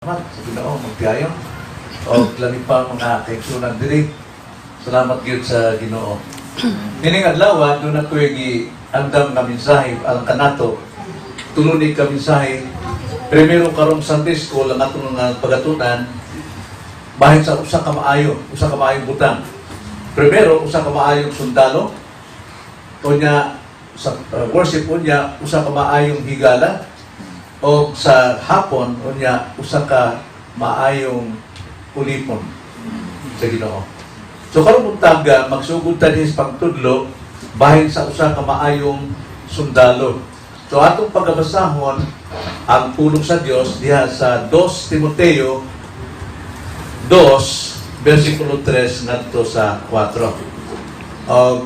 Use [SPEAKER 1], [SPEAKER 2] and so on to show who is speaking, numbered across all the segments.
[SPEAKER 1] Salamat sa Ginoo, magtiayon. O labi pa mga kaigsunan diri. Salamat gyud sa Ginoo. Nining adlaw, duna ko'y gi-andam nga mensahe alang kanato. Tulo ni ka mensahe. Primero, karong Sunday School ang atong nga pagatunan bahin sa usa ka maayo, usa ka maayong butang. Primero, usa ka maayong sundalo. Unya sa worship, unya usa ka maayong higala, o sa hapon unya usa ka maayong ulipon sa Ginoo. So karong buntaga, magsugod ta dinhi sa pagtudlo bahin sa usa ka maayong sundalo. So atong pagabasahon ang pulong sa Dios diha sa 2 Timoteo 2 versikulo 3 ngadto sa 4. Og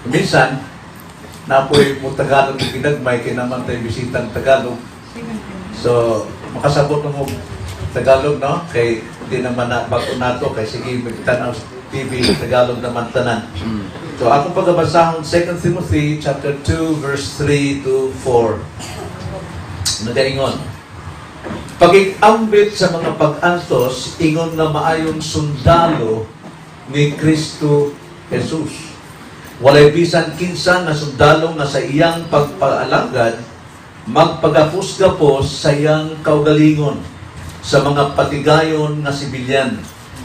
[SPEAKER 1] minsan napoy mo Tagalog ginagmay kay naman tayo bisitang Tagalog. So, makasabot mo Tagalog, no? Kay di naman na bago nato kay sige magtan-aw sa TV, Tagalog naman tanan. So, akong pagabasahon 2 Timothy chapter 2 verse 3 to 4. Nagaingon: "Pagig-ambit sa mga pag-antos ingon nga maayong sundalo ni Kristo Jesus. Walay bisan kinsa nga sundalo nga sa iyang pagpaalagad magpagapos-gapos sa iyang kaugalingon sa mga patigayon nga sibilyan.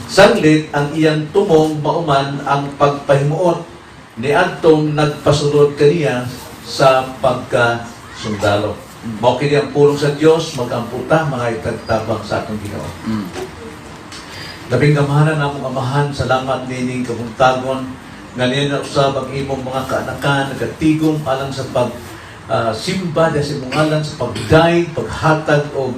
[SPEAKER 1] Sanglit ang iyang tumong mauman ang pagpahimuot ni adtong nagpasulod kaniya sa pagkasundalo." Mao kini ang pulong sa Dios. Mag-ampo ta, mga itagtabang sa atong Ginoo. Labing gamhanan namong Amahan, salamat nining kabuntagon nga niya na usab ang imong mga kaanakan nagatigom alang sa pag simba sa imong ngalan, sa pagdayeg, paghatag og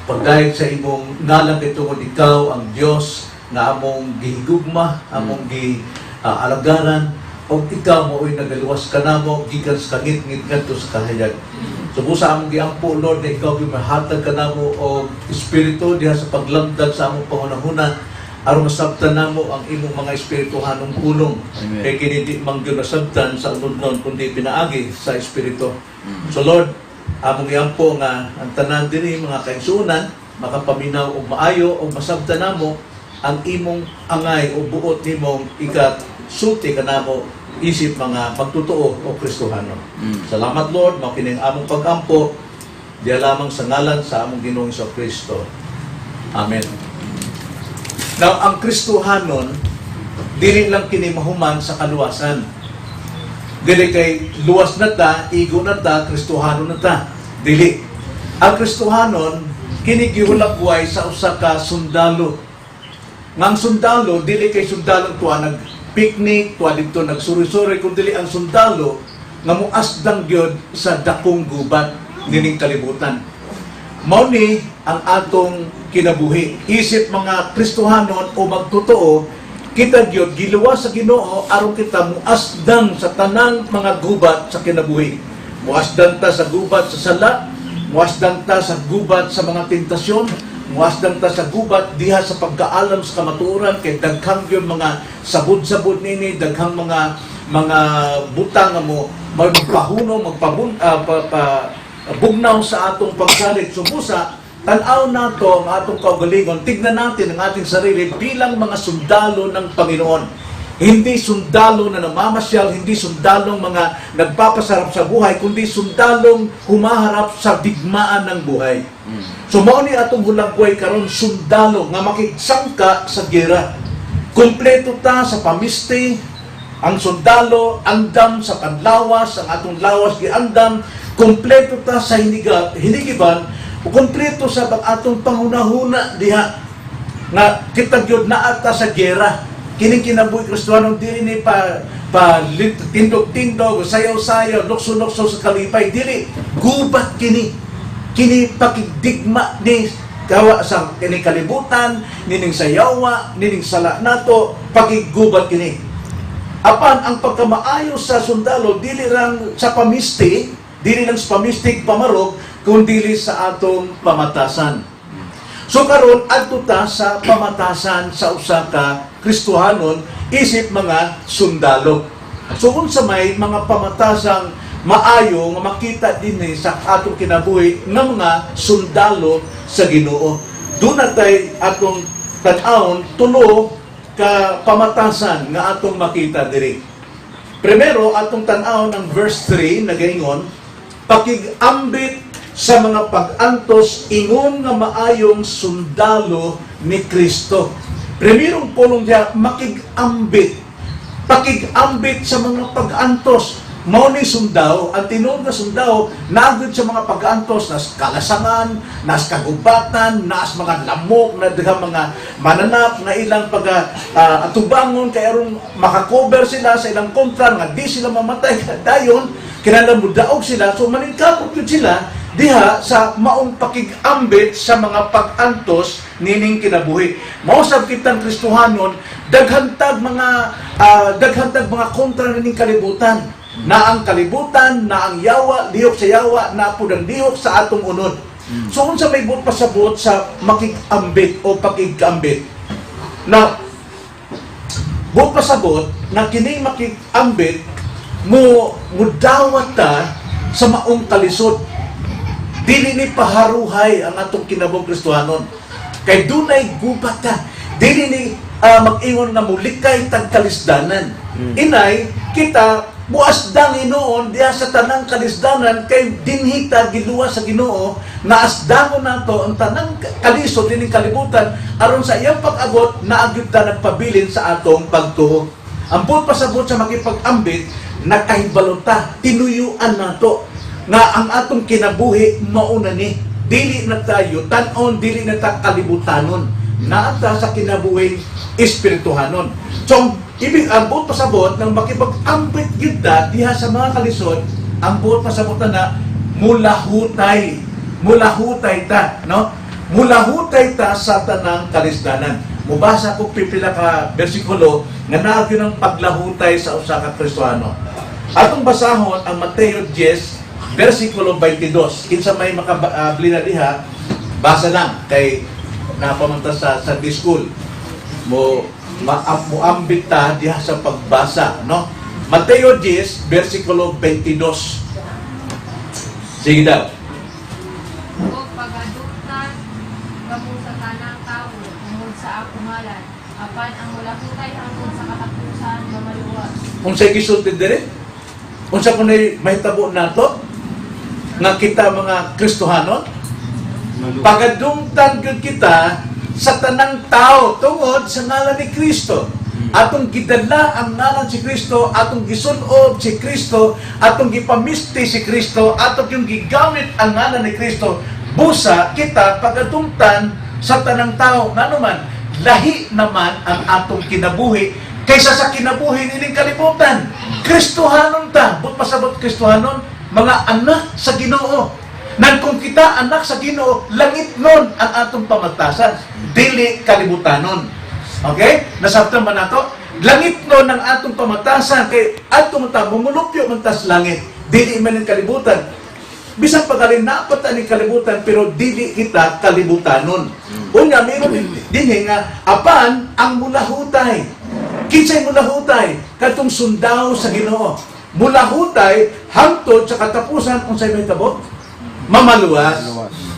[SPEAKER 1] pagdayeg sa imong ngalan kay tungod ikaw ang Dios nga among gihigugma, among gi alagaran og ikaw mao'y nagaluwas kanamo gikan sa kangitngit ngadto sa kahayag. So busa among giampo, Lord, na ikaw gyud mahatag kanamo og espiritu diha sa paglamdag sa among panghunahuna aron masabtan namo ang imong mga espirituhanong pulong.
[SPEAKER 2] Amen.
[SPEAKER 1] Kay kini di man gyud nasabtan sa unodnon kundi pinaagi sa espiritu. So Lord, among giampo nga ang tanan dinhi mga kaigsuonan makapaminaw og maayo og masabtan namo ang imong angay o buot nimong ikasulti kanamo isip mga pagtutoo o Kristohano. Salamat, Lord, mao kini ang among pagampo diya lamang sa ngalan sa among Ginoong Kristo. Amen. Now, ang Kristohanon dili lang kini mahuman sa kaluwasan. Dili kay luwas na ta, igo na ta, Kristohanon na ta. Dili. Ang Kristohanon kini gihulagway sa usa ka sundalo. Nga ang sundalo dili kay sundalong tuwa nag picnic, tuwa didto nagsuri-suri, kun dili ang sundalo nga muasdang gyud sa dakong gubat nining kalibutan. Mao ni ang atong kinabuhi. Isip mga Kristohanon o magtotoo, kita gyud giluwas sa Ginoo aron kita muasdang sa tanang mga gubat sa kinabuhi. Muasdang ta sa gubat sa sala, muasdang ta sa gubat sa mga tentasyon, muasdang ta sa gubat diha sa pagkaalam sa kamatuoran kay daghang gyud mga sabod-sabod nini, daghang mga butang nga mo magpahunong, magpabun pa, pa, bugnaw sa atong pagsalig. So busa, tan-aw nato ang atong kaugalingon, tignan natin ang ating sarili bilang mga sundalo ng Panginoon. Hindi sundalo na namamasyal, hindi sundalong mga nagpapasarap sa buhay, kundi sundalong humaharap sa digmaan ng buhay. So mao ni atong hulagway karon, sundalo nga makigsangka sa gera. Kompleto ta sa pamisti, ang sundalo andam sa panlawas, ang atong lawas giandam, kompleto ta sa hinigiban, o kompleto sa atong panghunahuna diha nga kita gyud naa ta sa gera. Kining kinabuhi Kristohanon dili ni pa pa tindog-tindog, sayaw-sayaw, lukso-lukso sa kalipay, dili, gubat kini. Kini pakigdigma ni gawa sa kini kalibutan, nining sayawa, nining sala nato, pakiggubat kini. Apan ang pagkamaayo sa sundalo dili lang sa pamisti, dili lang sa pamistig pamarog, kundi sa atong pamatasan. So karon adto ta sa pamatasan sa usa ka Kristohanon isip mga sundalo. So unsa may mga pamatasang maayo nga makita dinhi sa atong kinabuhi nga mga sundalo sa Ginoo. Duna tay atong tan-awon tulo ka pamatasan nga atong makita diri. Primero, atong tan-awon ang verse 3, nagaingon, "Pakigambit sa mga pag-antos ingon nga maayong sundalo ni Kristo." Primerong pulong diya, makigambit. Pakigambit sa mga pag-antos. Mao ni sundao, ang tinuod nga sundao, naagod sa mga pag-antos, nas kalasangan, nas kagubatan, nas mga lamok, na daghang mga mananap nga ilang pag atubangon kay aron makakover sila sa ilang kontra nga di sila mamatay dayon, kinahanglan mo daog sila. So maningkamot gyud sila diha sa maong pakigambit sa mga pag-antos nining kinabuhi. Mao sab kitang Kristohanon, daghan tag mga kontra nining kalibutan. Na ang kalibutan, na ang yawa, lihok sa yawa, na pud ang lihok sa atong unod. So unsa may buot pasabot sa makigambit o pakigambit? Na buot pasabot na kining makigambit mo mudawat ta sa maong kalisod. Dili ni paharuhay ang atong kinabuhing Kristohanon. Kay dunay gubat ta. Dili ni mag-ingon nga mulikay tag kalisdanan. Inay kita muasdang hinuon diha sa tanang kalisdanan kay dinhi ta giluwas sa Ginoo na asdangon nato ang tanang kalisod dining kalibutan aron sa iyang pag-abot naa gyud ta nagpabilin sa atong pagtuo. Ang buot pasabot sa makipag-ambit, nakahibalo ta, tinuyuan nato nga ang atong kinabuhi mauna ni dili na tayo tan-on, dili na ta kalibutanon, naa ta sa kinabuhing espirituhanon. So ang ibig, ang buot pasabot ng makipag-ambit gyud ta diha sa mga kalisod, ang buot pasabot na mulahutay, mulahutay ta, no, mulahutay ta sa tanang kalisdanan. Mubasa ko pipila ka bersikulo nga naa gyud ang paglahutay sa usa ka Kristohano. Atong basahon ang Mateo 10 versikulo 22. Kinsa may makabli na diha, basa lang kay napamunta sa Sunday school. Mo muambit ta diha sa pagbasa, no? Mateo 10 versikulo 22. Sige daw.
[SPEAKER 2] Ug pagadumtan kamo sa tanang tawo tungod sa akong ngalan, apan ang mulahutay hangtod sa katapusan mamaluwas.
[SPEAKER 1] Unsay gisulti diri? Unsa kunay mahitabo nato nga kita mga Kristohanon? Pagadumtan gyud kita sa tanang tao tungod sa ngalan ni Kristo. Atong gidala ang ngalan si Kristo, atong gisunob si Kristo, atong gipamisti si Kristo, atong yung gigamit ang ngalan ni Kristo. Busa kita pagadumtan sa tanang tao. Ngano man, lahi naman ang atong kinabuhi kaysa sa kinabuhi nining kalibutan. Kristohanon ta, but pasabot Kristohanon, mga anak sa Ginoo. Nan kung kita anak sa Ginoo, langit nun ang atong pamatasan, dili kalibutanon. Okay? Nasabtan ba nato? Langit nun ang atong pamatasan kay atong ta mumulupyo man tas langit, dili man ang kalibutan. Bisan pagalin napat ani kalibutan, pero dili kita kalibutanon. Unya meron dinhi nga apan ang mulahutay. Kinsay mulahutay? Katong sundao sa Ginoo. Mulahutay hangtod sa katapusan, unsay mahitabo? Mamaluwas.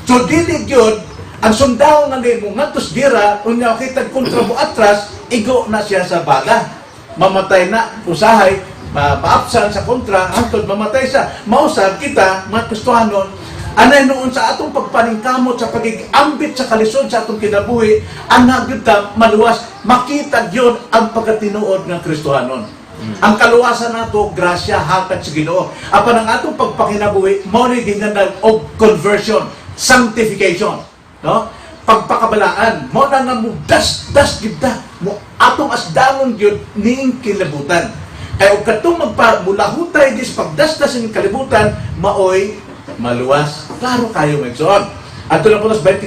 [SPEAKER 1] So dili gyud ang sundao nga mo ngadtos gira, unya kita kontra mo atras, igo na siya sa baga. Mamatay na usahay, maapsan sa kontra hangtod mamatay siya. Mausab kita mga Kristohanon, anay noon sa atong pagpaningkamot sa pagigambit sa kalisod sa atong kinabuhi, ana gyud ta maluwas, makita gyud ang pagkatinuod ng Kristohanon. Ang kaluwasan nato, grasya, hatag sa Ginoo. Apan ang atong pagpakinabuhi, mao ni gingandag og conversion, sanctification, no? Pagpakabalaan, mao na nga mo das gyud ta, mo atong asdangon gyud ning kalibutan. Kay og katong magpa mulahutay dis pagdasdas ning kalibutan, maoy maluwas. Klaro kayo, mga. Ato lang po 24,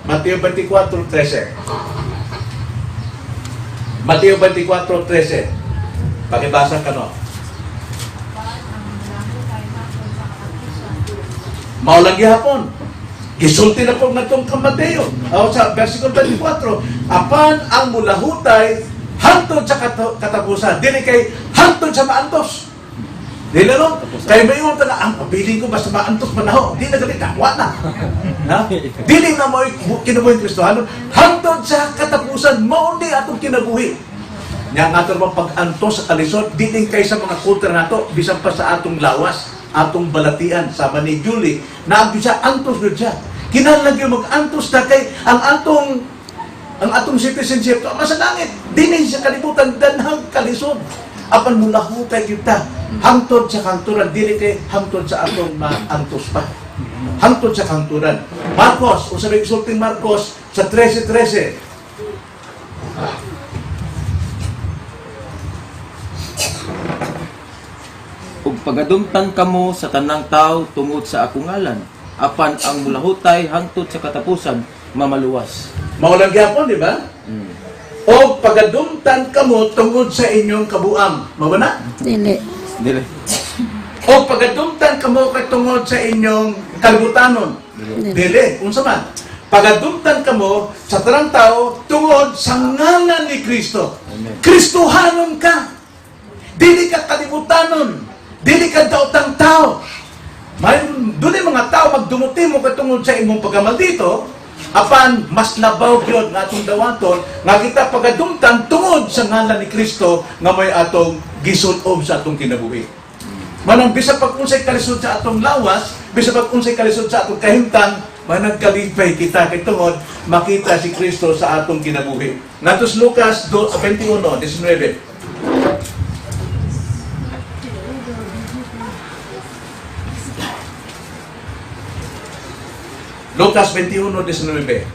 [SPEAKER 1] Mateo 24:13. Mateo 24:13. Pakibasa ka, no?
[SPEAKER 2] Apan ang mulahutay hangtod sa katapusan.
[SPEAKER 1] Mao lang gihapon. Gisulti na po ngatong kang Mateo. O sa versikulo 24, apan ang mulahutay hangtod sa katapusan. Dili kay hangtod sa maantos. Dili no? Kay mayon ta na ang pabilin ko basta maantos man ako. Di na gali wa na. Ha? Dili na mo kinabuhi Kristohanon hangtod sa katapusan, mao ni atong kinabuhi. Nya nga ato bang pag-antos sa kalisod, dili kay sa mga kontra nato, bisan pa sa atong lawas, atong balatian, sama ni Julie, na siya antos gyud siya. Kinahanglan gyud mag-antos ta kay ang atong citizenship to sa langit. Dinhi sa kalibutan danhang kalisod. Apan mulahutay kita hangtod sa kahangturan, dili kay hangtod sa atong maantos pa. Hangtod sa kahangturan. Marcos, unsa may gisulting Marcos sa 13:13?
[SPEAKER 3] Ug pagadumtan kamo sa tanang tao tungod sa akong ngalan, apan ang mulahutay hangtod sa katapusan mamaluwas.
[SPEAKER 1] Mao lang gyapon, di ba? O pagadumtan kamo tungod sa inyong kabuang. Mao ba na?
[SPEAKER 4] Dili.
[SPEAKER 3] Dili.
[SPEAKER 1] O pagadumtan kamo kay tungod sa inyong kalibutanon. Dili. Unsa man? Pagadumtan kamo sa tanang tao tungod sa ngalan ni Kristo.
[SPEAKER 3] Amen.
[SPEAKER 1] Kristohanon ka. Dili ka kalibutanon. Dili ka daotang tao. May dunay mga tao magdumuti mo kay tungod sa imong pagkamaldito, apan mas labaw gyud nga atong dawaton nga kita pagadumtan tungod sa ngalan ni Kristo nga may atong gisul-ob sa atong kinabuhi. Manang bisa pag unsay kalisod sa atong lawas, bisa pag unsay kalisod sa atong kahimtang, managkalipay kita kay tungod makita si Kristo sa atong kinabuhi. Natos Lucas 21:19. Lucas 21:19.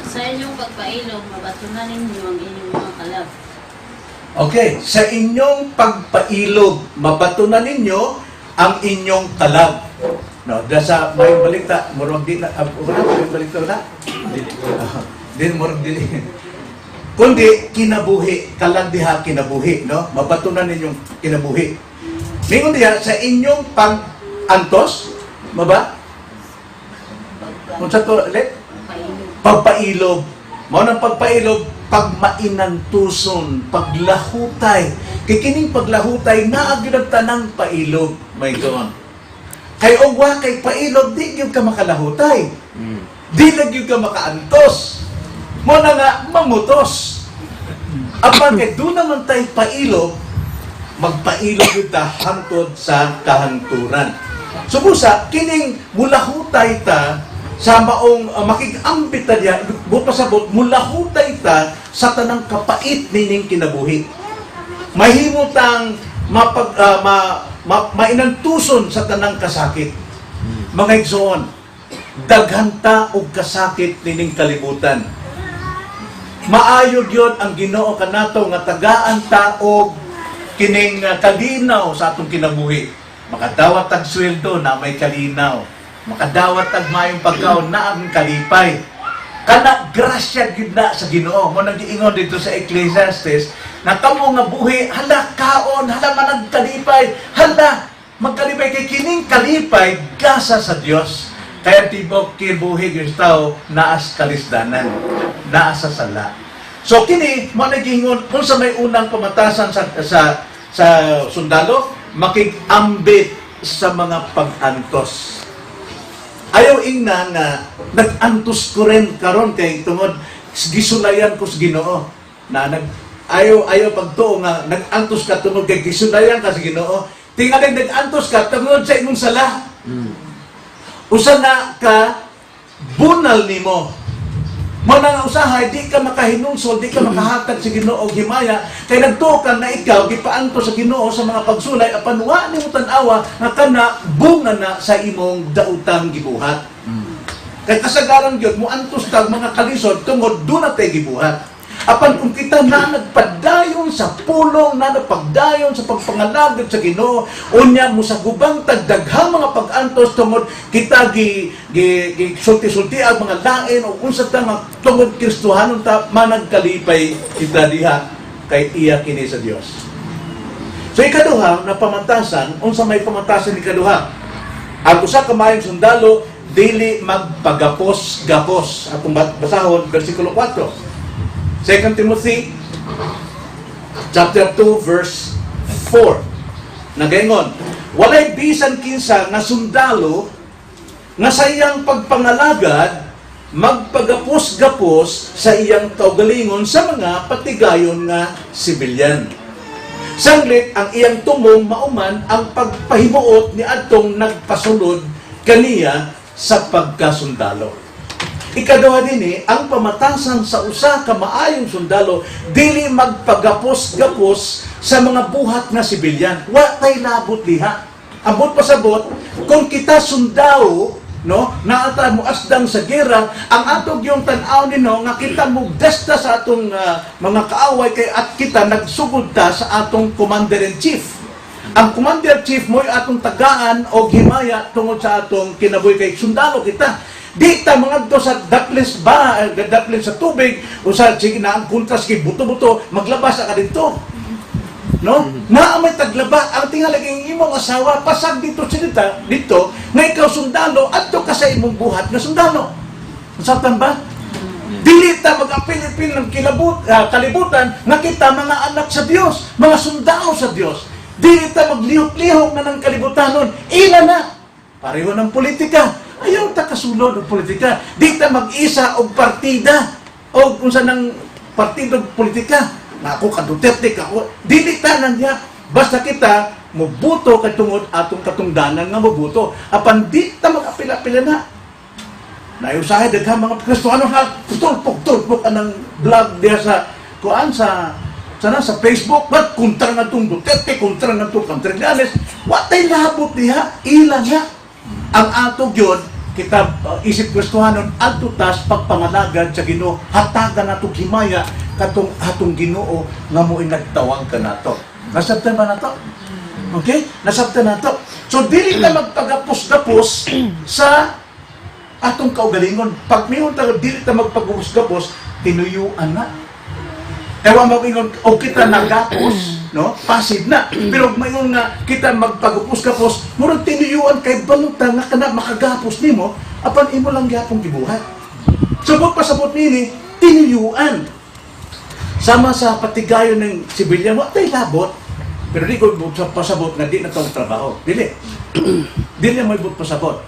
[SPEAKER 5] Sa inyong pagpailog, mabatuhan ninyo ang inyong mga kalag.
[SPEAKER 1] Okay, sa inyong pagpailog, mabato na ninyo ang inyong kalag. No, da sa may balita, murag di na, wala may balita wala. Dili. Din murag dili. Kundi kinabuhi, kalag diha kinabuhi, no? Mabato na ninyong kinabuhi. Mingon diha sa inyong pag-antos, maba? Unsa to, ulit?
[SPEAKER 5] Pailog.
[SPEAKER 1] Pagpailog. Mao nang pagpailog, pagmainantuson, paglahutay. Kay kining paglahutay naa gyud ang tanang pailog, my God. Kay og wa kay pailog, di gyud ka makalahutay. Di na gyud ka makaantos. Mo na nga mangutos. Apan kay doon naman tay pailog, magpailog gyud ta hangtod sa kahangturan. So busa, kining mulahutay ta sa maong makig-ambit ta diya, pasabot, mulahutay ta sa tanang kapait nining kinabuhi. Mahimo tang mapag, ma, ma, mainantuson sa tanang kasakit. Mga igsoon, daghan ta og kasakit nining kalibutan. Maayo gyud ang Ginoo kanato nga tagaan ta og kining kalinaw sa atong kinabuhi. Makadawat tag sweldo na may kalinaw. Makadawat tag maayong pagkaon na ang kalipay. Kana grasya gyud na sa Ginoo. Mo nang giingon dito sa Ecclesiastes na kamo nga buhi hala kaon, hala managkalipay, hala magkalipay kay kining kalipay gasa sa Dios. Kaya tibok kinabuhi gyud sa tao naas kalisdanan, naa sa sala. So kini mo nagingon kung sa may unang pamatasan sa sundalo, makig-ambit sa mga pag-antos. Ayaw ingna nga nag-antos ko rin karon kay tungod gisulayan ko sa Ginoo. Na nag ayaw ayaw pagtuo nga nag-antos ka tungod kay gisulayan ka sa Ginoo. Tingali nag-antos ka tungod sa imong sala. Usa na ka bunal nimo. Mo na nga usahay di ka makahinungsol, di ka makahatag sa Ginoo og himaya kay nagtuo ka na ikaw gipaantos sa Ginoo sa mga pagsulay apan wa nimo tan-awa nga kana bunga na sa imong daotang gibuhat. Kay kasagaran gyud mo antos tag mga kalisod tungod duna tay gibuhat. Apan kung kita na nagpadayon sa pulong, na nagpadayon sa pagpangalagad sa Ginoo, unya mosagubang tag daghang mga pag-antos tungod kita gi gi, gi sulti-sulti ang mga lain o unsa ta nga tungod Kristohanon ta, managkalipay kita diha kay iya kini sa Dios. So ikaduha na pamantasan, unsa may pamantasan ikaduha? Ang usa ka maayong sundalo dili magpagapos-gapos. Atong basahon versikulo 4. 2 Timothy chapter 2 verse 4. Nagaingon, walay bisan kinsa nga sundalo nga sa iyang pagpangalagad magpagapos-gapos sa iyang kaugalingon sa mga patigayon nga sibilyan. Sanglit ang iyang tumong mauman ang pagpahimuot ni adtong nagpasulod kaniya sa pagkasundalo. Ikaduha dinhi, ang pamatasan sa usa ka maayong sundalo dili magpagapos-gapos sa mga buhat nga sibilyan. Wa tay labot diha. Ambot pasabot, kung kita sundao, no, naata mo asdang sa gera, ang atong yung tan-aw nino nga kita mo desta sa atong mga kaaway kay at kita nagsugod ta sa atong commander in chief. Ang commander chief mo'y atong tagaan og himaya tungod sa atong kinabuhi kay sundalo kita. Di ta mangadto sa daplis ba, daplis sa tubig o sa sige na ang kontras kay buto-buto, maglabas ka didto. No? Naa may taglaba ang tingali ang imong asawa pasag dito sa dito, dito nga ikaw sundalo, adto ka sa imong buhat nga sundalo. Nasabtan ba? Dili ta mag-apil-apil ng kalibutan nga kita mga anak sa Dios, mga sundalo sa Dios. Dili ta maglihok-lihok na ng kalibutanon. Ila na. Pareho ng politika. Ayaw ta kasulod og politika. Di ta mag-isa og partida o kung sa nang partido og politika. Na ako ka Duterte ka ako. Dili ta nang diha. Basta kita mobuto kay tungod atong katungdanan nga mobuto. Apan di ta mag-apil-apil na. Nayusahay daghan mga Kristohano ha, tulpok-tulpok anang vlog diha sa kuan sa Facebook, but kontra nga tong Duterte, kontra nga tong Trillanes, wa tay labot diha, ila nga. Ang ato gyud kita isip Kristohanon adto tas pagpangalagad sa Ginoo, hatagan nato himaya katong atong Ginoo nga mo'y nagtawag kanato. Nasabtan ba nato? Okay? Nasabtan nato. So dili ta magpagapos-gapos sa atong kaugalingon. Pag miingon ta dili ta magpagapos-gapos, tinuyuan na. Ewa mo ingon o kita nagapos, no? Passive na. Pero mayon nga kita magpagapos-gapos, murag tinuyuan kay balutan nga kana makagapos nimo apan imo lang gyapon gibuhat. So pasabot nini, tinuyuan. Sama sa patigayon ng sibilyan, wa tay labot. Pero di ko pasabot nga di na tong trabaho. Dili. Dili mo ibot pasabot.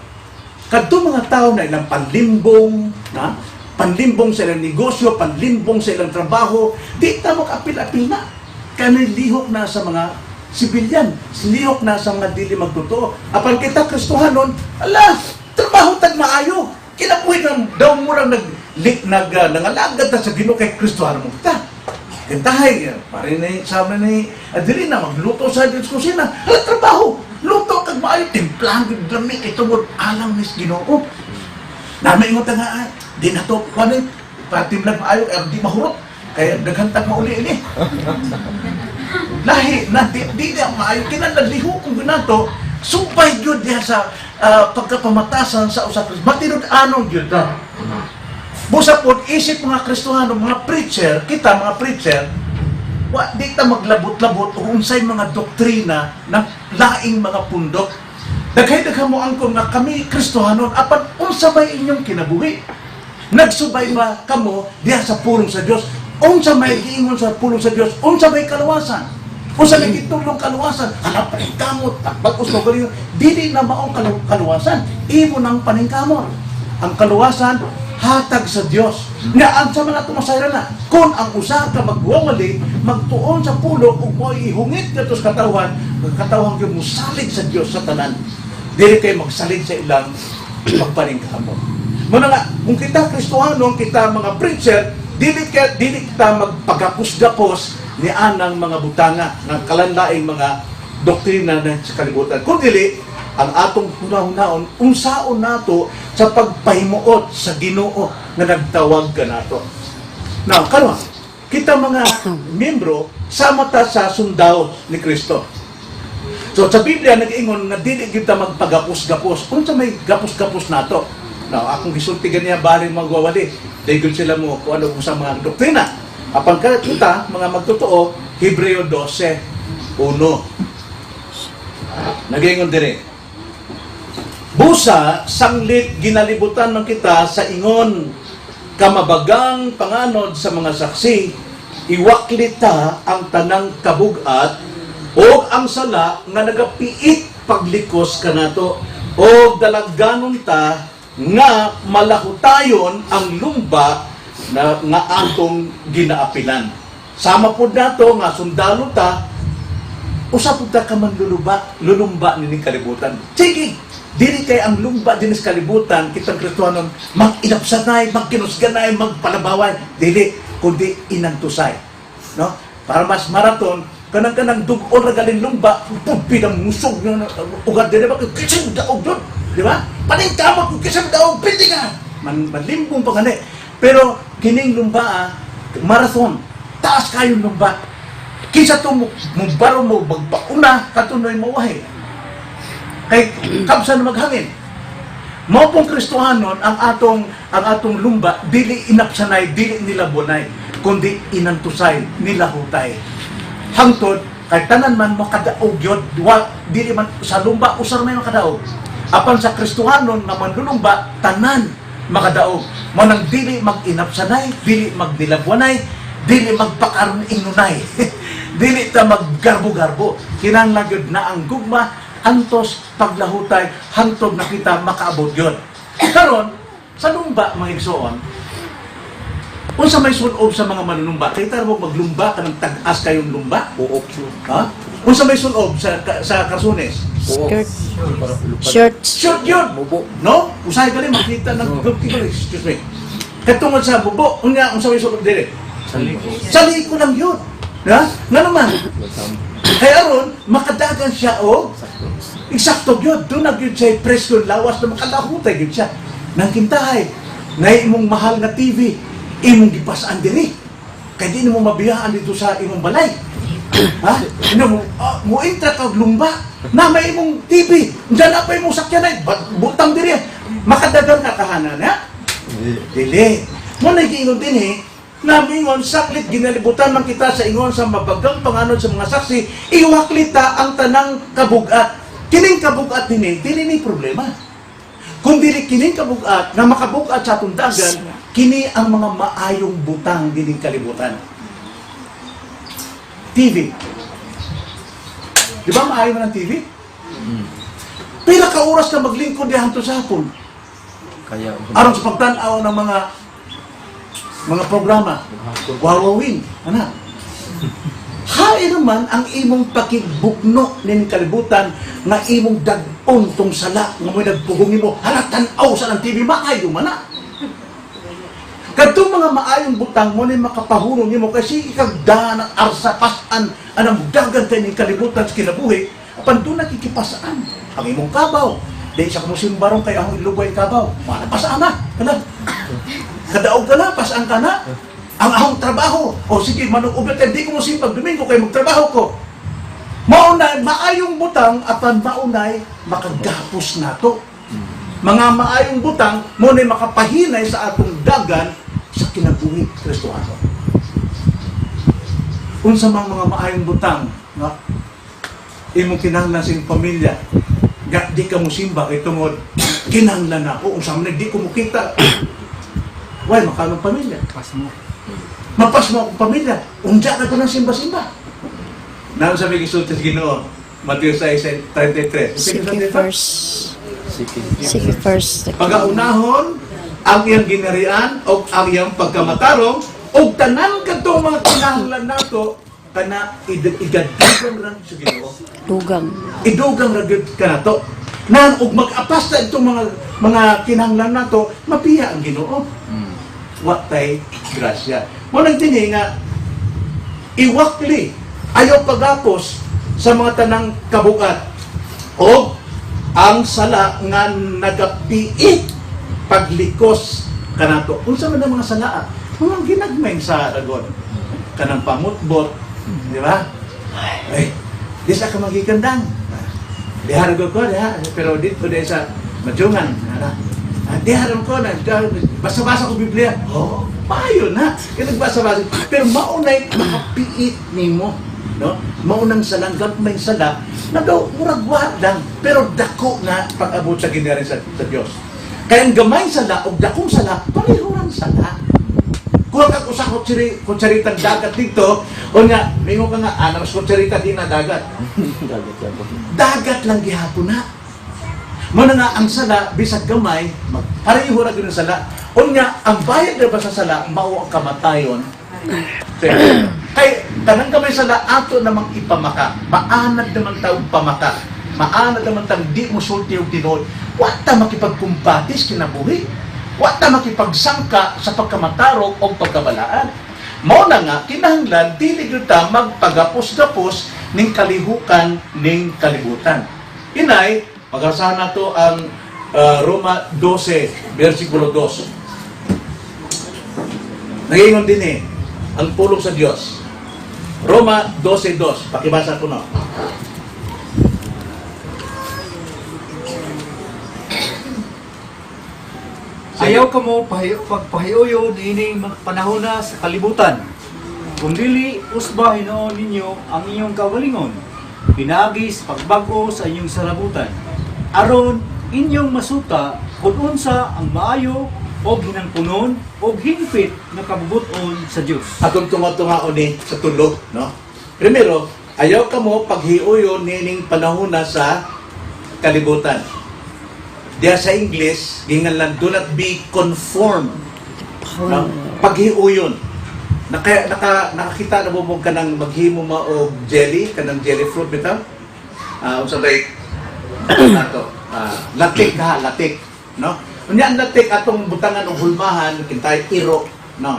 [SPEAKER 1] Kadto mga tao na ilang panlimbong, na panlimbong sa ilang negosyo, panlimbong sa ilang trabaho, di ta makapil-apil na. Kanay lihok na sa mga sibilyan, lihok na sa mga dili magtotoo. Apan kita Kristohanon, ala, trabaho tag maayo. Kinabuhi ng daw mo lang nangalagad ta sa Ginoo kay Kristohanon mo kita. Kantahay, pare ni sabi ni Adelina, magluto sa Diyos kusina. Ala, trabaho, luto kag maayo, timplahan gud lami kay tungod alang nis Ginoo. Namaingon ta nga, di na to kuan eh, patimplag maayo kay di mahurot. Kaya daghan tag mauli ini. Lahi na di na maayo kinahanglan lihok kung ginato, sumpay gyud diha sa pagkapamatasan sa usa ka matinud-anon gyud ta. Busa pod isip mga Kristohano, mga preacher, kita mga preacher, wa di ta maglabot-labot o unsay mga doktrina ng laing mga pundok. Daghay-daghan mo angkon nga kami Kristohanon, apan unsa may inyong kinabuhi? Nagsubay ba kamo diha sa pulong sa Dios? Unsa may giingon sa pulong sa Dios? Unsa may kaluwasan? Unsa may gitulong kaluwasan? Hala, paningkamot, bag-os mo galing. Dili na maong kaluwasan. Imo nang paningkamot. Ang kaluwasan hatag sa Dios. Nga ang sa mga tumasayra na, kung ang usa ka magwawali, magtuon sa pulong ug mo'y ihungit kadto sa katawhan, ang katawhan gyud mosalig sa Dios sa tanan. Dili kay magsalig sa ilang pagpaningkamot. Muna nga, kung kita Kristohano, kita mga preacher, dili kita magpagapos-gapos ni anang mga butanga ng kalanlaing mga doktrina na sa kalibutan. Kung dili, ang atong hunahunaon, unsaon nato sa pagpahimuot sa Ginoo nga nagtawag kanato. Now, karon, kita mga miyembro sama ta sa sundao ni Kristo. So sa Biblia nag-ingon nga dili gyud ta magpagapos-gapos. Unsa may gapos-gapos nato? Now, akong gisulti ganiya bali magwawali. Daygon sila mo kung ano sa mga doktrina. Apan kita mga magtotoo, Hebreo 12:1. Nag-ingon dire. Busa sanglit ginalibutan man kita sa ingon Kamabagang panganod sa mga saksi, iwakli ta ang tanang kabugat o ang sala nga nagapiit paglikos kanato, o dalagganon ta nga malahutayon ang lumba na nga atong ginaapilan. Sama pod nato nga sundalo ta, usa pud ta ka manluluba, lulumba nining kalibutan. Sige, dili kay ang lumba dinis kalibutan kitang Kristohanon mag-inapsanay, magkinusganay, magpalabaway, dili kundi inantusay. No? Para mas maraton kanang kanang dugon ra galing lumba, pugpi ng musog nga ugad dili ba kisig daog doon, di ba? Paningkamot kung kisig daog pili ka. Man manlimbong pa gani. Pero kining lumba ah, marathon, taas kayong lumba. Kinsa to mo mubaro mo magpauna katunoy mo wahi. Kay kabsa na maghangin. Mao pong Kristohanon ang atong lumba dili inapsanay, dili nilabonay, kundi inantusay, nilahutay. Hangtod kay tanan man makadaog yun, wa, dili man sa lumba usar may makadaog. Apan sa Kristohanon nga manlulumba, tanan makadaog. Mao nang dili mag-inapsanay, dili magnilabwanay, dili magpakaron inunay. Dili ta maggarbo-garbo. Kinahanglan gyud na ang gugma antos paglahutay hangtod na kita makaabot yun. Karon sa lumba, mga igsoon, unsa may sunob sa mga manunumba? Kay mo maglumba ka ng tag-as kayong lumba?
[SPEAKER 3] Puok.
[SPEAKER 1] Ha? Unsa may sunob sa karsunes?
[SPEAKER 3] Puok.
[SPEAKER 4] Skirt. Shorts.
[SPEAKER 1] Short yun!
[SPEAKER 3] Mubo.
[SPEAKER 1] No? Usahay gali makita ng excuse me. Katungod sa bubo, unya unsa may sunob diri? Sa liko lang yun. Ha? Nga naman. Kaya aron makadagan siya og eksakto yun. Doon na yun siya presko lawas na makalahutay yun siya. Nang kintahay, na imong mahal nga TV, imong gipasaan diri. Kay di nimo mabiyaan dito sa imong balay. Ha? Ino mo mo intra ka og lumba na may imong TV, diyan na pa imong sakyanan, butang diri. Makadagan ka kahanan ha? Dili. Mo na giingon din eh, na mingon saklit ginalibutan man kita sa ingon sa mabagang panganod sa mga saksi, iwaklit ta ang tanang kabugat. Kining kabugat dinhi, dili ni problema. Kung dili kining kabugat na makabugat sa atong dagan, kini ang mga maayong butang dining kalibutan. TV. Di ba maayo man ang TV? Pila ka oras ka maglingkod diha hangtod sa hapon?
[SPEAKER 3] Kaya
[SPEAKER 1] Aron sa pagtan-aw ng mga programa. Wawawin, ana. Hain naman ang imong pakigbukno ning kalibutan nga imong dag-on tong sala nga mo'y nagpugong nimo, hala, tan-aw sa ng TV, maayo man na. Kadtong mga maayong butang mo ni makapahurong nimo kay sige kag daan ang arsa pasan anang dagan kay ning kalibutan sa kinabuhi, apan doon nakikipasaan ang imong kabaw. Di sa kamo simbarong kay akong ilugway kabaw. Mana pasaan na. Kana. Kadaog ka na, pasaan ka na. Ang akong trabaho. O sige, manong overtime, di ko mo simpag Domingo kay magtrabaho ko. Maunay, maayong butang, apan maunay, makagapos nato. Mga maayong butang, mo na makapahinay sa atong dagan sa kinabuhi Kristohano. Unsa mang mga maayong butang, nga imong kinahanglan sa imong pamilya, ga di ka mo simba kay tungod kinahanglan ako, unsa man di ko mukita. Way makalong pamilya.
[SPEAKER 3] Pasmo.
[SPEAKER 1] Mapasmo akong pamilya. Unja na ko ng simba-simba. Naon sa may gisulti sa Ginoo? Mateo 6:33.
[SPEAKER 4] Seek ye first.
[SPEAKER 3] Sige.
[SPEAKER 4] Seek ye first the kingdom.
[SPEAKER 1] Pagaunahon ang iyang ginarian o ang iyang pagkamatarong o tanan kadtong mga kinahanglan nato kana igadugang ra sa Ginoo.
[SPEAKER 4] Dugang.
[SPEAKER 1] Idugang ra gyud kanato. Nan og mag-apas ta itong mga kinahanglan nato, mapiya ang Ginoo. Wa tay grasya. Mo nang dinhi nga iwakli, ayaw pagapos sa mga tanang kabugat o ang sala nga nagapiit paglikos kanato. Unsa man ang mga sala? Ah? Mga ginagmay sa ragon. Kanang pamutbot, di ba? Ay, di sa ka magikandang. Diha ra ko diha, pero dito di sa majungan, ana. Ah, diha ra ko na, basa-basa ko Biblia. Oh, payo na. Kaya nagbasa-basa. Pero maunay makapiit nimo, no? Maunang salang gamay sala na daw murag wa lang, pero dako na pag-abot sa gingaran sa Dios. Kaya ang gamay sala o dakong sala, pareho rang sala. Kuha kag usa ka kutsaritang dagat dito, o nga, mingon ka nga, ah, mas kutsarita di na dagat.
[SPEAKER 3] Dagat yan po.
[SPEAKER 1] Dagat lang gihapon na. Mao na nga ang sala bisag gamay, pareho ra gyud ang sala. Unya ang bayad ra ba sa sala mao ang kamatayon? Kay tanang gamay sala ato namang ipamaka. Maanad naman taong pamaka. Maanad naman tang di mo sulti og tinuod. Wa ta makipagkumbatis kinabuhi. Wa ta makipagsangka sa pagkamatarog o pagkabalaan. Mao na nga kinahanglan dili gyud ta magpagapos-gapos ning kalihukan ning kalibutan. Inay, pag-asahan nato ang Roma 12 versikulo 2. Nagingon din eh, ang pulong sa Dios. Roma 12:2, pakibasa ko no.
[SPEAKER 6] Ayaw kamo pagpahiuyon ining mga panahona sa kalibutan. Kung dili usba hinuon ninyo ang inyong kaugalingon, pinaagi sa pagbag-o sa inyong salabutan. Aron inyong masuta kung unsa ang maayo og hinangpunon og hingpit nga kabubut-on sa Dios.
[SPEAKER 1] Atong tunga-tunga ni sa tulo, no? Primero, ayaw kamo paghiuyon nining panahona sa kalibutan. Diya sa English, gingan lang, do not be conformed. No? Paghiuyon. Nakakita na mo mo kanang maghimo ma og jelly, kanang jelly fruit bitaw? Ah, unsa bay nato? Ah, latik ha, latik, no? Unya ang latik atong butangan og hulmahan kintay iro, no?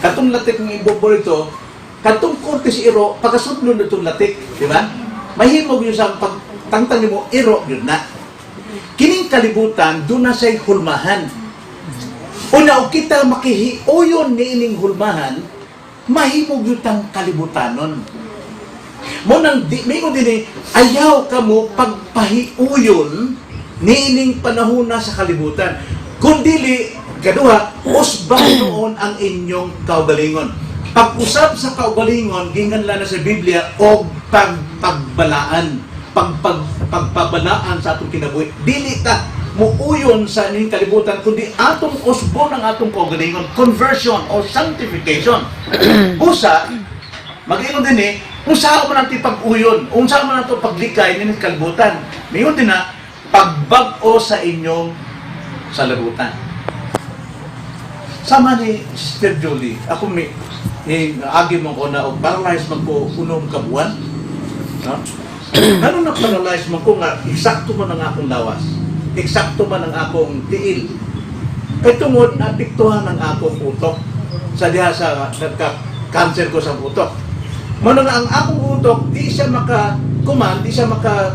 [SPEAKER 1] Katong latik ng ibobol ito, katong korte si iro, pagkasudlon na itong latik, di ba? Mahimog yun sa pagtangtang nimo iro yun na. Kining kalibutan, doon na siya'y hulmahan. Una, og kita makihiuyon ni ining hulmahan, mahimog yun tang kalibutanon. Mo nang di, mingon din eh, ayaw ka mo pagpahiuyon ni ining panahon na sa kalibutan. Kung dili, kaduha, usbang noon ang inyong kaugalingon. Pag-usab sa kaugalingon, gingan na sa Biblia, og pagpagbalaan, pagpabalaan sa atong kinabuhi. Dili ta muuyon sa ining kalibutan, kundi atong usbon ang atong kaugalingon, conversion o sanctification. Usa, mag-ingon din eh, unsa man ang pag-uyon, unsa man ang paglikay ning kalibutan. Mingon din na, pagbag-o sa inyong salabutan. Sama ni Sister Julie, ako may, eh, agi mo ko na og paralyzed man ko unom ka buwan. No? Ano na paralyzed man ko nga, eksakto man ang akong lawas. Eksakto man ang akong tiil. Kay tungod, naapektuhan ang akong utok. Sa diha sa nagka-cancer ko sa utok. Mao nga ang akong utok, di siya maka kuman, di siya maka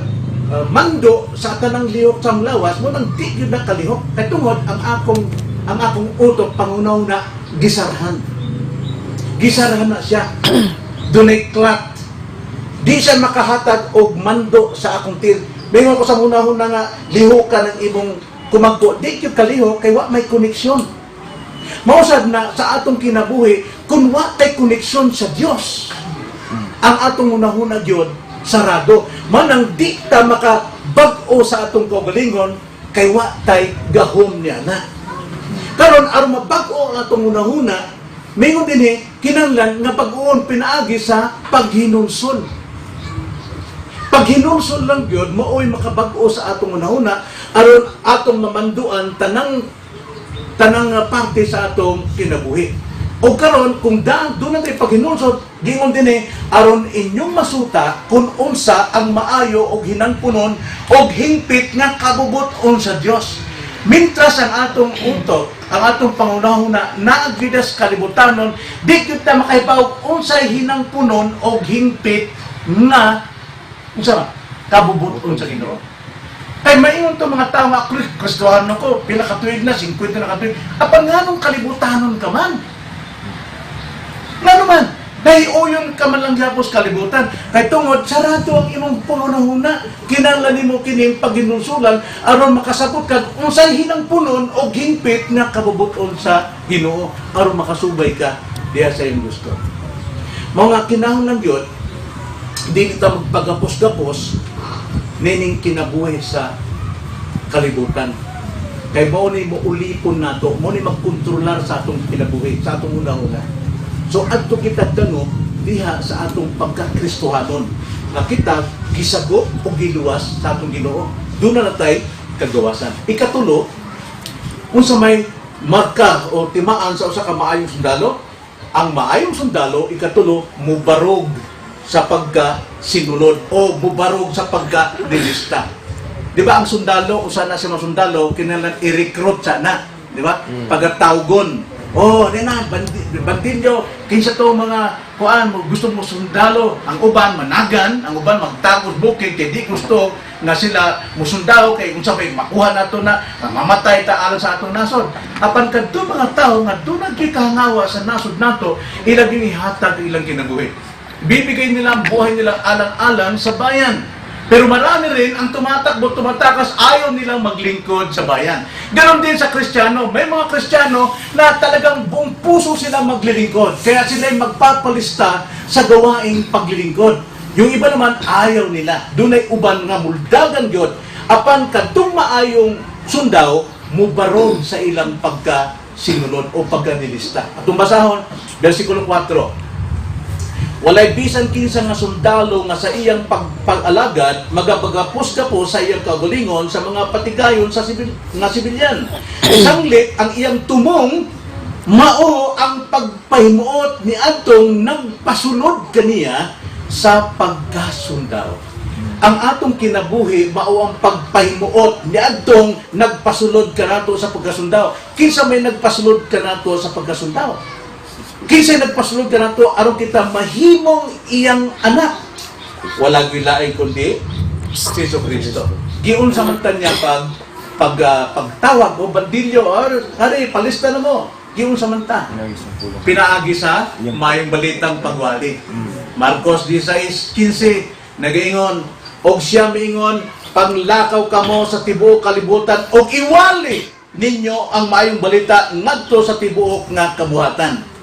[SPEAKER 1] mando sa tanang lihok sa lawas, mo nang di yun na kalihok. Kay tungod ang akong utok pangunaw na gisarhan. Gisarhan na siya. Dunay clot. Di siya makahatag og mando sa akong til. Mingon ko sa hunahuna nga lihokan ang imong kumagko. Di gyud kalihok kay wa may koneksyon. Mausad na sa atong kinabuhi kung wa kay koneksyon sa Dios, ang atong hunahuna gyud sarado. Manang di ta makabag-o sa atong kaugalingon kay wa tay gahom niya na. Karon aron mabag-o ang atong hunahuna, mingon dinhi kinahanglan nga pag-uon pinaagi sa paghinulsol. Paghinulsol lang gyud maoy makabag-o sa atong hunahuna aron atong mamanduan tanang tanang parte sa atong kinabuhi. O karon kung daan doon natin paghinulsol, gingon din eh, aron inyong masuta kung unsa ang maayo og hinangpunon og hingpit nga kabubut-on sa Dios. Mintras ang atong utok, ang atong pangunahuna naagvidas kalibutanon, di gyud ta makahibaw unsay hinangpunon og hingpit nga unsa ba kabubut-on sa Ginoo. Kay maingon to mga tao nga Kristohano ko, pila ka tuig na, 50 na ka tuig. Apan nganong kalibutanon ka man? Ngano man? Nahiuyon ka man lang gyapon sa kalibutan. Kay tungod sarado ang imong pangunahuna. Kinahanglan nimo kining paghinulsulan aron makasabot kag unsay hinangpunon og hingpit nga kabubut-on sa Ginoo aron makasubay ka diha sa imong gusto. Mao nga kinahanglan gyud dili ta magpagapos-gapos nining kinabuhi sa kalibutan. Kay mao ni moulipon nato, mao ni magkontrolar sa atong kinabuhi, sa atong una-una. So adto kita dangog diha sa atong pagka-Kristohanon nga kita gisagop o giluwas sa atong Ginoo. Doon na natay kagawasan. Ikatulo, unsa may marka o timaan sa usa ka maayong sundalo? Ang maayong sundalo, ikatulo, mubarog sa pagka sinunod o mubarog sa pagka nilista. Di ba ang sundalo, usa na sa mga sundalo, kinahanglan i-recruit sana, di ba? Pagatawgon. Oh, di na, bandilyo, kinsa to mga kuan mo gusto mo sundalo, ang uban managan, ang uban magtagos bukid kay di gusto nga sila musundalo kay unsa may makuha nato na mamatay ta alang sa atong nasod. Apan kadto mga tawo nga dunay kahangawa sa nasod nato, ilang ginihatag ilang kinabuhi. Bibigay nila ang buhay nila alang-alang sa bayan. Pero marami rin ang tumatakbo, tumatakas, ayaw nilang maglingkod sa bayan. Ganon din sa Kristiyano. May mga Kristiyano na talagang buong puso sila maglilingkod. Kaya sila ay magpapalista sa gawaing paglilingkod. Yung iba naman, ayaw nila. Doon ay uban nga muldagan yun. Apan kadtong maayong sundaw, mubarog sa ilang pagka sinunod o pagkanilista. Atong basahon, versikulo 4. Walay bisan kinsa nga sundalo nga sa iyang pag-alagad magapagapos-gapos sa iyang kaugalingon sa mga patigayon sa sibil, nga sibilyan. Sanglit ang iyang tumong mao ang pagpahimuot ni adtong nagpasunod kaniya sa pagkasundalo. Ang atong kinabuhi mao ang pagpahimuot ni adtong nagpasulod kanato sa pagkasundao. Kinsa may nagpasulod kanato sa pagkasundao? Kinsa nagpasulod kanato aron kita mahimong iyang anak? Wala gyud laing kundi si Jesu Kristo. Giunsa man ta niya pag pag pagtawag o bandilyo or hari palista na mo. Giunsa man ta? Pinaagi sa mayong balitang pagwali. Marcos 16:15 nagaingon og siya miingon, "Panglakaw kamo sa tibuok kalibutan og iwali ninyo ang maayong balita ngadto sa tibuok nga kabuhatan."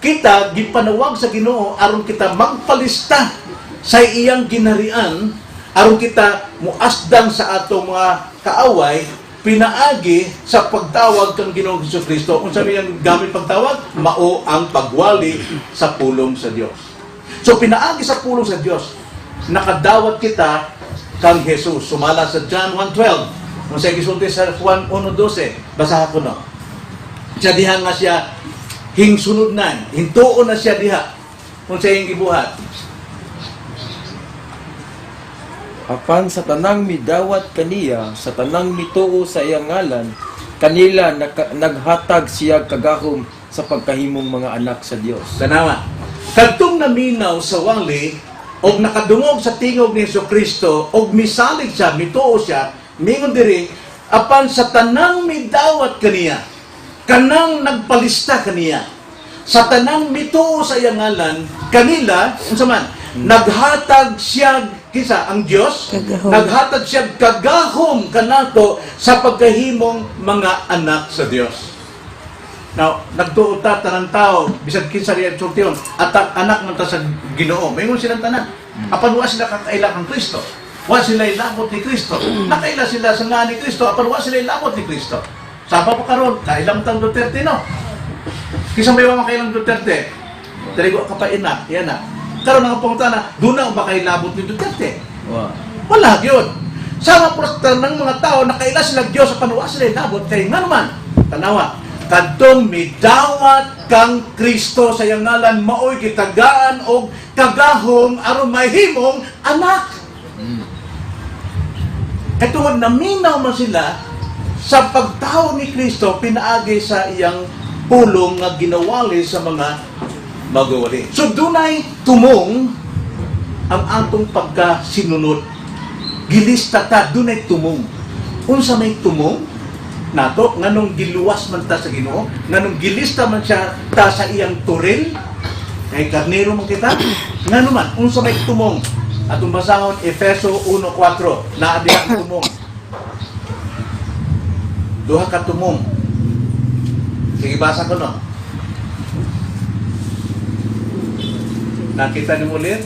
[SPEAKER 1] Kita gipanawag sa Ginoo aron kita magpalista sa iyang ginharian, aron kita muasdang sa atong mga kaaway pinaagi sa pagtawag kang Ginoong Hesus Kristo. Unsa may ang gamit pagtawag? Mao ang pagwali sa pulong sa Dios. So pinaagi sa pulong sa Dios, nakadawat kita kang Jesus. Sumala sa John 1:12. Kung sa gisulti sa Juan 1:12, basaha ko no. Siya diha nga siya hingsunod na, hintuon na siya diha. Kung sa iyang gibuhat.
[SPEAKER 3] Apan sa tanang midawat kaniya, sa tanang mituo sa iyang ngalan, kanila naghatag siya kagahom sa pagkahimong mga anak sa Dios.
[SPEAKER 1] Tanawa. Kadtong naminaw sa wali og nakadungog sa tingog ni Hesus Kristo og misalig siya, mituo siya, mingon diri, apan sa tanang midawat kaniya, kanang nagpalista kaniya, sa tanang mituo sa iyang ngalan, kanila, unsa man, naghatag siya kinsa ang Dios,
[SPEAKER 4] Kagahom.
[SPEAKER 1] Naghatag siya kagahom kanato sa pagkahimong mga anak sa Dios. Now, nagtuo ta tanang tao, bisag kinsa riya sultihon, at anak man ta sa Ginoo. Maingon silang tanan. Apan wa sila kakaila kang Kristo. Wa sila ilabot ni Kristo. Nakaila sila sa nga ni Kristo, apan wa sila ilabot ni Kristo. Saba pa karon, kailang tang Duterte, no? Kinsa may wa makailang Duterte? Dili ka pa ina, yan na. Karon ang pangutana, duna ba kay labot ni Duterte?
[SPEAKER 3] Wa.
[SPEAKER 1] Wala gyud. Sama po sa tanang mga tao, nakaila sila Diyos sa panuwa sila inabot kay nga naman. Tanawa, kadtong midawat kang Kristo sa iyang ngalan maoy gitagaan og kagahom aron mahimong anak. Kay tungod naminaw man sila sa pagtao ni Kristo pinaagi sa iyang pulong nga ginawali sa mga magawali. So dunay tumong ang atong pagkasinunod. Gilista ta, dunay tumong. Unsa may tumong nato nganong giluwas man ta sa Ginoo, nganong gilista man siya ta sa iyang toril, kay karnero man kita, ngano man unsa may tumong? Atong basahon Efeso 1:4, naa diha ang tumong. Duha ka tumong. Sige, basa ko no. Nakita niyo ulit?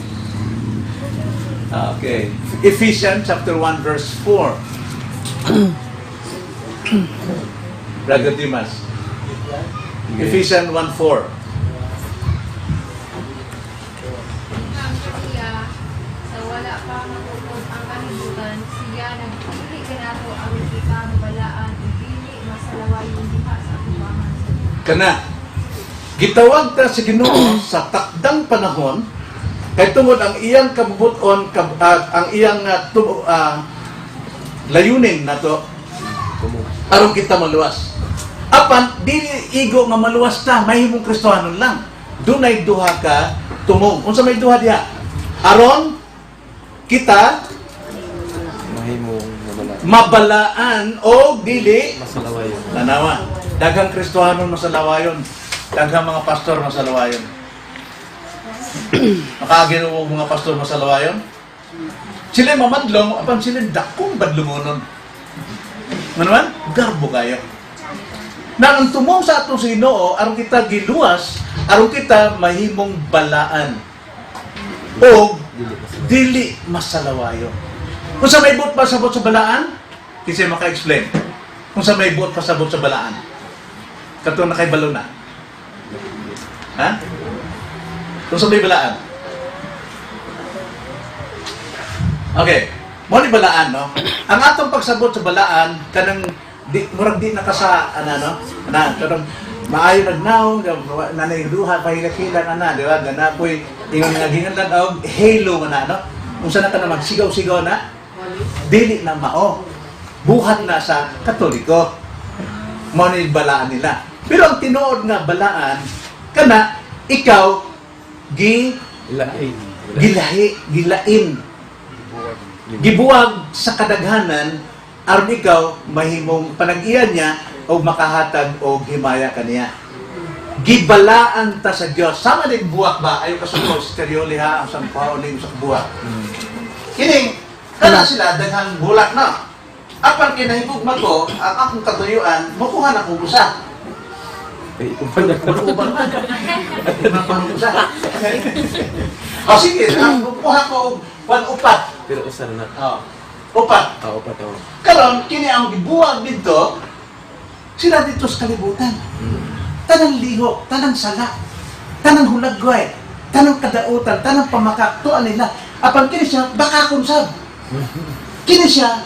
[SPEAKER 1] Okay. Ephesians chapter 1 verse 4. Brother Dimas. Ephesians 1:4.
[SPEAKER 2] Ang siya, sa wala pa matukod ang kalibutan, siya nagpili kanato aron kita mabalaan ug dili masalawayon diha sa atubangan sa Dios.
[SPEAKER 1] Kana gitawag ta sa Ginoo sa takdang panahon kay tungod ang iyang kabubuton ang iyang layunin nato aron kita maluwas. Apan dili igo nga maluwas ta, mahimong Kristohanon lang. Dunay duha ka tumong. Unsa may duha diha? Aron kita
[SPEAKER 3] Mahimong mabalaan.
[SPEAKER 1] Mabalaan o dili
[SPEAKER 3] Masalawayon.
[SPEAKER 1] Tanawa. Daghang Kristohanon masalawayon. Daghang mga pastor masalawayon. Makaagi og mga pastor masalawayon. Sila mamadlong, apan sila dakong badlungonon. Nga naman, garbo kayo. Na ang tumong sa atong sa Ginoo, aron kita giluwas, aron kita mahimong balaan. O
[SPEAKER 3] Dili masalawayon.
[SPEAKER 1] dili masalawayon. Kung sa may buot pasabot sa balaan, kasi maka-explain. Kung sa may buot pasabot sa balaan. Katong nakaibalo na. Ha? Kung sa may balaan. Okay. Mo ni balaan, no? Ang atong pagsabot sa balaan, kanang di, murag di nakasa, ana, no? Ana, kanang maayo nagnaw, nanay duha, pahilak-hilak, ana, di ba? Gana po'y, ingon nga ginganlan, og halo man na, no? Unsa na ka na magsigaw-sigaw na, dili na mao. Buhat na sa Katoliko. Mao ni balaan nila. Pero ang tinuod nga balaan, kana, ikaw, gi,
[SPEAKER 3] Ilain.
[SPEAKER 1] gilahi, gilain, gibuwag sa kadaghanan aron ikaw mahimong panag-iyan niya o makahatag og himaya kaniya. Gibalaan ta sa Dios. Sama din buwak ba? Ayo kasukol stereo ha ang sampaw ning sa buwak. Kining kana sila daghang bulak na. Apan kinahigugma ko ang akong katuyuan, mokuha na ko usa.
[SPEAKER 3] Eh, uban na.
[SPEAKER 1] Uban man. Uban usa. O sige, ang kuha ko og 1 upat.
[SPEAKER 3] Pero usa na.
[SPEAKER 1] Oh. Upat.
[SPEAKER 3] Oo, pa to.
[SPEAKER 1] Karon kini ang gibuwag didto sila dito sa kalibutan. Tanang lihok, tanang sala, tanang hulagway, tanang kadautan, tanang pamakak, tuan nila. Apan kini siya, baka kung sab. Kini siya,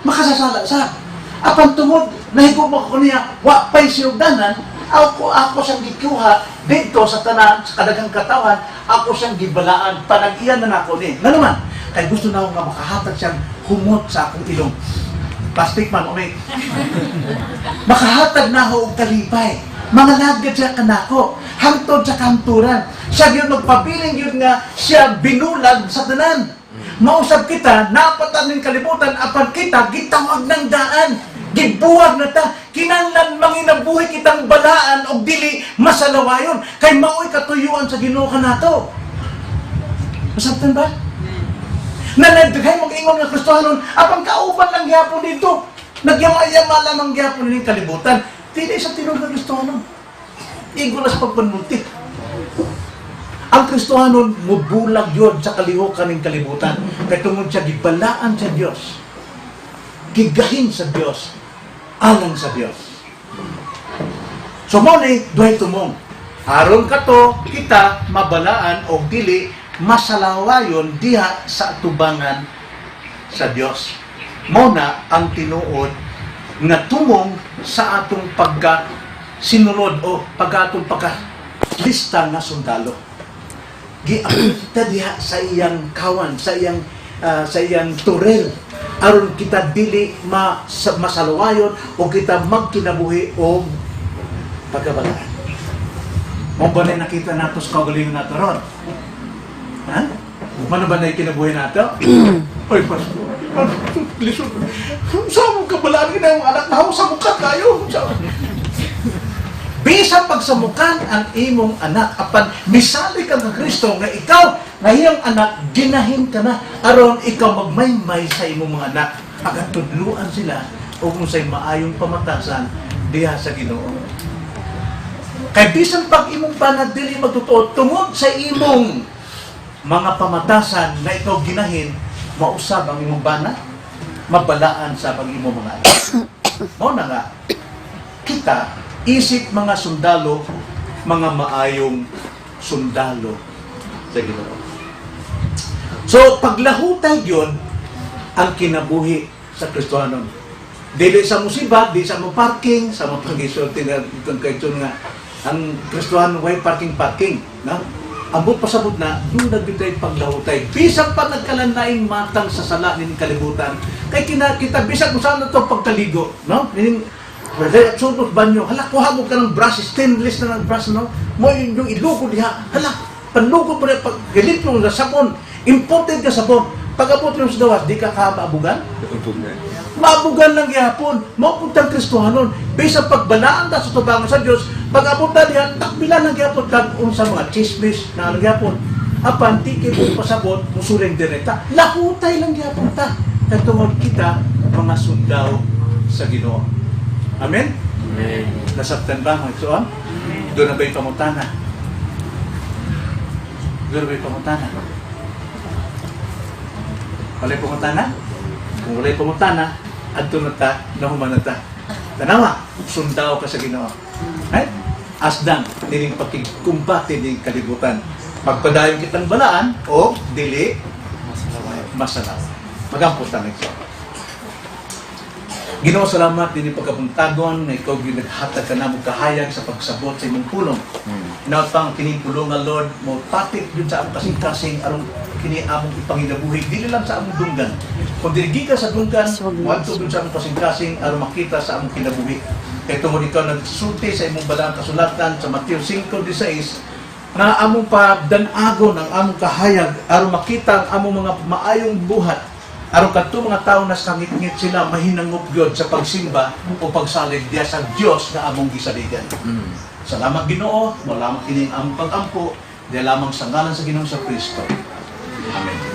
[SPEAKER 1] makasasala sab. Apan tungod, nahigugma ko niya, wa pa'y siyugdanan, ako siyang gikuha dito sa tanan, sa kadaghang katawan, ako siyang gibalaan, panag-iyan na nako ni. Nga naman, kay gusto na ako nga makahatag siyang humot sa akong ilong. Plastic man, umi. Makahatag na ako og kalipay. Mga lagad siya kanako. Hangtod sa kanturan. Siya yun magpabiling yun nga siya binulag sa tanan. Mausab kita, napatan ng kalibutan, apan kita, gitawag ng daan. Gibuwag na ta, kinanglan manginabuhi kitang balaan og dili masalawayon. Kay mao'y katuyuan sa Ginoo kanato. Masabtan ba? Nanadaghay mong ingon nga Kristohanon, apang kauban lang gyapon dito. Nagyama-yama lamang gyapon ning kalibutan. Dili sa tinuod nga Kristohanon. Igo na sa pagpanulti. Ang Kristohanon mubulag yun sa kalihukan ng kalibutan. Kay tungod siya gibalaan sa Dios. Gigahin sa Dios. Alang sa Dios. So mo ni duhay tumong. Aron kato kita mabalaan og dili masalawayon diha sa atubangan sa Dios. Mo na ang tinuod nga tumong sa atong pagka sinunod o pagka atong pagka lista nga sundalo. Giapil kita diha sa iyang kawan, sa iyang turel aron kita dili masalawayon o kita magkinabuhi og pagkabalaan. Mo ba na nakita nato sa kaugalingon nato ron? Ha? Mano ba na kinabuhi nato? Ay, pastor, pastor, lisod. Sa mong kabalaan ka na yung anak na sa mukha kayo. Bisan pagsamukan ang imong anak, apan misali ka nga Kristo nga ikaw, nga iyong anak, ginahin ka na, aron ikaw magmaymay sa imong mga anak. Agat tudluan sila o kung sa'y maayong pamatasan diha sa Ginoo. Kay bisan pag imong banad dili magtotoo tungod sa imong mga pamatasan na ikaw ginahin, mausab ang imong bana, mabalaan sa pag imong mga anak. Mao na nga kita isip mga sundalo, mga maayong sundalo sa Ginoo. So paglahutay yun ang kinabuhi sa Kristohanon. Dili sa musibag, di sa mo parking, sa mo pagisulti na itong kay nga ang Kristohanon way parking parking, no? Ambot pasabot na, doon nagbitay paglahutay. Bisan pa nagkalanaing matang sa sala ning kalibutan, kay kina, kita bisan kung saan na to pagkaligo, no? Ning Brother, sulot banyo. Hala, kuha mo ka ng brush, stainless na ng brush, no? Mo yung ilugo diha. Hala, panlugo pa rin, pag galit mo na sabon, imported ka sabon. Pag abot mo sa gawas, di ka kaabugan? Maabugan lang gihapon. Mao pud tang Kristohanon. Bisan pagbalaan ta sa tubangan sa Dios, pag abot ta diha, takbila lang gihapon kag unsa mga chismis na lang gihapon. Apan di kay mo pasabot, musurrender ta. Lahutay lang gihapon ta. Kay tungod kita mga sundao sa Ginoo. Amen?
[SPEAKER 3] Amen.
[SPEAKER 1] Nasabtan ba mga igsoon? Doon na ba'y pangutana? Doon na ba'y pangutana? Wala'y pangutana? Kung wala'y pangutana, adto na ta, nahuman na ta. Tanawa, sundao ka sa Ginoo. Right? Asdang, nining pakigkumbate ning kalibutan. Pagpadayon kitang balaan o dili masalaw. Magampot ta igsoon. Ginoo, salamat din pagkabuntagon nga ikaw gyud naghatag ka namo kahayag sa pagsabot sa imong pulong. Hinaut pang kining pulong nga, Lord, mo patik gyud sa among kasing-kasing aron kini among ipanginabuhi dili lang sa among dunggan. Kundi gikan sa dunggan, moadto gyud sa among kasing-kasing aron makita sa among kinabuhi. Kay tungod ikaw nagsulti sa imong balaang kasulatan sa Mateo 5:16 na among padanagon ang among kahayag aron makita ang among mga maayong buhat aron kadto mga tawo na sangit-ngit sila mahinangop gyud sa pagsimba o pagsalig diya sa Dios nga among gisaligan. Salamat, Ginoo, wala lamang kini ang among pag-ampo, diya lamang sa ngalan sa Ginoong sa Kristo. Amen.